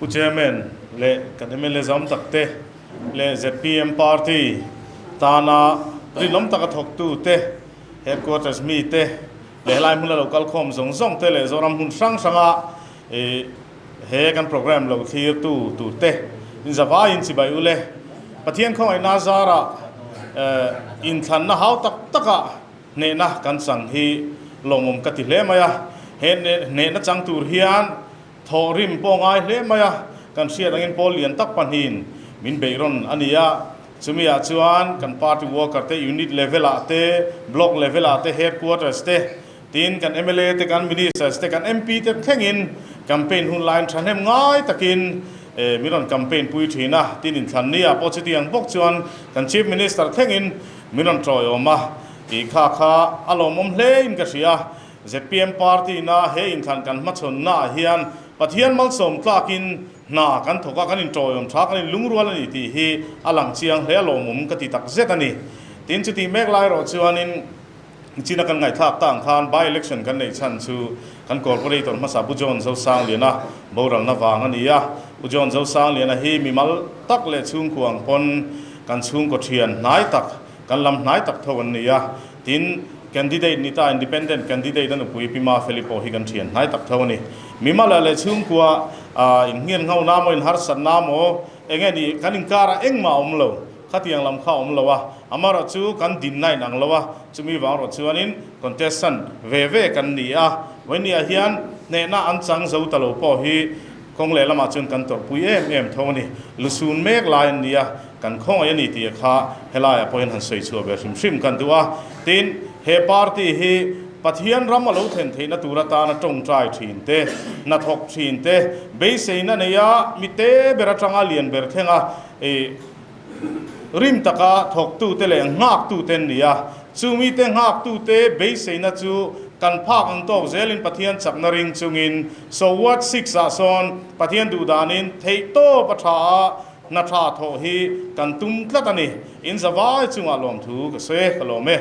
Pu Chairman leh kan mla zam tak te leh zpm party tana rinawm taka thawktu te, headquarters mi te leh helai hmuna lo kal khawm zawng zawng te leh Zoram hmun hrang hranga he kan programme lo thlir tu tur te in zavaiin chibai u le. Pathian khawngaihna zarah inthlanna hau tak takah hnehna kan chang hi lawmawm ka ti hle mai a. He hnehna chang tur hian Thawh rim pawh ngai hle mai a, kan hriat angin pawl lian tak pahnihin min beih rawn a ni a. Chumi ah chuan kan party worker te unit level ah te, block level ah te, headquarters te, tin kan mla te, kan ministers te, kan MP te thlengin campaign hun laiin thahnem ngai takin min rawn campaign pui thin a. Tin inthlan ni ah pawh chutiang bawk chuan kan chief minister thlengin min rawn tawiawm a, tih kha kha a lawmawm hlein ka hria. Zpm party na he inthlan kan hmachhawn na ah hian Pathian malsawm tlakin hna kan thawk a, kan intawiawm tha, kan inlungrual a ni tih hi a lang chiang hle a lawmawm ka ti tak zet a ni. Tin, chutih mek lai erawh chuanin China kan ngaihthlak ta ang khan by election kan neih chhan chu kan corporator hmasa Pu John Zosangliana boralna vang a ni a. Pu John Zosangliana hi mimal tak leh chhungkua ang pawn kan chhungkaw thian hnai tak, kan lam hnai tak tho an ni a. Tin, candidate ni ta independent candidate a nupui Pi Mafeli pawh hi kan thian hnai tak tho a ni. Mimala leh chhungkua innghen ngho na maw, inharsat na maw, eng nge ni kan inkarah engmah a awm lo, khatiang lam kha a awm lo a, amaherawh chu kan dinna in ang lo a, chumi vang erawh chuanin contestant ve ve kan ni a, vawinia hian hnehna an chang zo ta lo pawh hi kawng leh lamah chuan kan tawrhpui em em tho a ni. Lusun mek lai an ni a. Kan khawngaih a ni tih kha helaiah pawhin han sawi chhuah ve hrim hrim kan duh a. Tin, he party hi Pathian ram a lo thlen theihna tur atana tawngtai thin te, hnathawk thin te, beiseina neia mite ber atanga lian ber thlenga rim taka thawktute leh nghaktute an ni a. Chu mite nghaktute beiseina chu kan phak ang tawk zelin Pathian chakna ring chungin so ward six-ah sawn Pathian duhdanin theihtawp a tha a, Hna tha thawh hi kan tum tlat a ni. In zavai chungah lawmthu ka sawi e, ka lawm e.